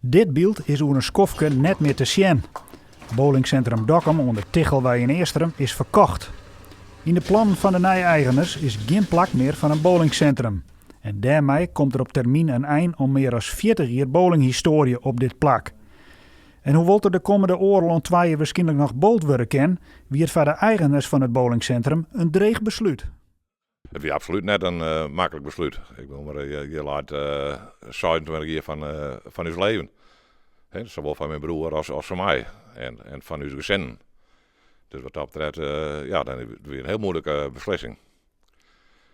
Dit byld is oer in skoftke net mear te sjen. Bowlingsintrum Dokkum oan de Tichelwei yn Eastrum is ferkocht. Yn de plannen fan de nije eigeners is gjin plak mear foar in bowlingsintrum. En dêrmei komt der op termyn in ein oan mear as 40 jier bowlinghistoarje op dit plak. En hoewol't der de kommende oardel oant twa jier wierskynlik noch bowld wurde kin, wie it foar de eigeners fan it bowlingsintrum in dreech beslút. It wie absolút net in maklik beslút. Ik bedoel mar, hjir leit 26 jier fan ús leven. Sawol fan myn broer as fan my en fan ús gesinnen. Dus wat dat betreft, ja, dan it wie in hiel muoilike beslissing.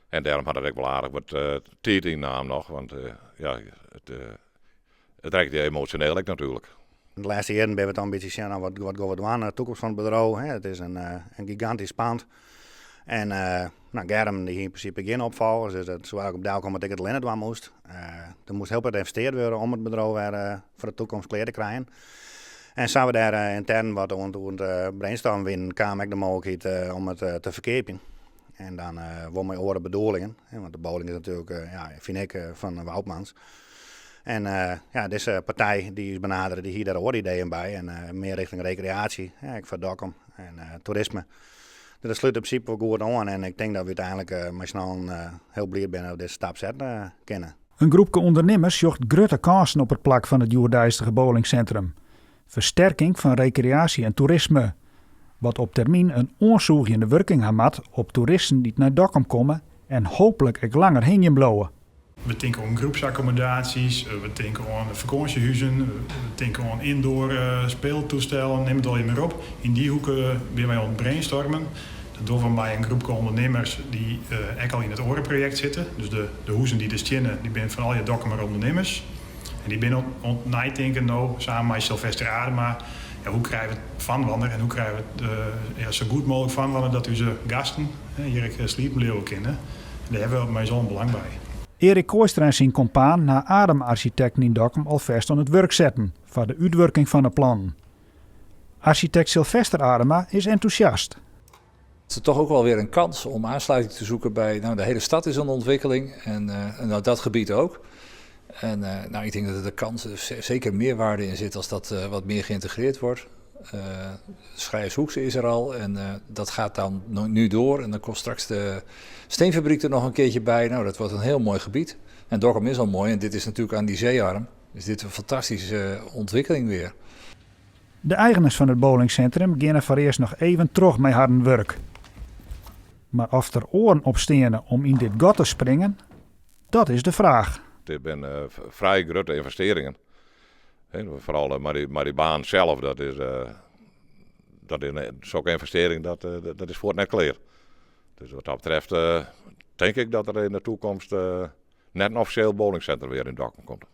En dêrom hat it ek wol aardich wat tiid ynnaam noch, want ja, it rekket je emosjoneel ek natuerlik. De lêste jierren binne we dan in bytsje sjen wat gean we dwaan, de toekomst fan it bedriuw. It is in gigantysk pand. En no, Germ dy hie yn prinsipe gjin opfolgers, dus dat soe eigentlik op delkomme dat ik it allinne dwaan moast. Der moast hiel wat ynvesteard wurde om it bedriuw wer foar de toekomst klear te krijen. En sa we dêr yntern wat oan it brainstormen wienen, kaam ek de mooglikheid om it te ferkeapjen. En dan wol mei oare bedoelingen, want de bowling is natuerlik, ja, fyn ik, fan Woudmans. En ja, dizze partij dy't ús benadere, dy hie dêr oare ideeën by en mear richting rekreaasje, ek foar Dokkum en toerisme. Dus dat slút yn prinsipe wol goed oan en ik tink dat we úteinlik mei syn allen hiel bliid binne dat we dizze stap sette kinne. In groepke ûndernimmers sjocht grutte kânsen op it plak fan it hjoeddeistige bowlingsintrum. Fersterking fan rekreaasje en toerisme, wat op termyn in oansûgjende wurking ha moat op toeristen dy't nei Dokkum komme en hooplik ek langer hingjen bliuwe. We tinke oan groepsakkommodaasjes, we tinke oan fakânsjehuzen, we tinke oan indoor speeltoestellen, nim it allegear mar op. Yn dy hoeke binne wy oan it brainstormen. Dat dogge we mei in groepke ûndernimmers dy't ek al yn it oare projekt sitte. Dus de huzen dy't der steane, dy binne fan allegear Dokkumer ûndernimmers. En dy binne oan it neitinken no, samen mei Sylvester Adema, ja, hoe krije we it foarinoar en hoe krije we it ja, sa goed mooglik foarinoar dat ús gasten hjir ek sliepen bliuwe kinne. En dêr hawwe we mei ús allen belang by. Erik Kooistra en syn kompaan ha Adema Architecten yn Dokkum alfêst oan it wurk setten foar de útwurking fan de plannen. Arsjitekt Sylvester Adema is entûsjast. Het is toch ook wel weer een kans om aansluiting te zoeken bij, nou, de hele stad is in ontwikkeling en nou, dat gebied ook. En nou, ik denk dat er de kans zeker meerwaarde in zit als dat wat meer geïntegreerd wordt. Schrijershoekse is er al en dat gaat dan nu door. En dan komt straks de steenfabriek er nog een keertje bij. Nou, dat wordt een heel mooi gebied. En Dokkum is al mooi en dit is natuurlijk aan die zeearm. Dus dit is een fantastische ontwikkeling weer. De eigeners fan it bowlingsintrum geane foarearst noch even troch mei harren wurk. Mar oft der oaren op steane om yn dit gat te springen, dat is de fraach. Dit binne frij grutte ynvestearringen. Foaral mei dy baan sels, dat is, dat is sokke ynvestearring, dat is fuort net klear. Dus wat dat betreft tink ik dat der yn de toekomst net in offisjeel bowlingsintrum wer yn Dokkum komt.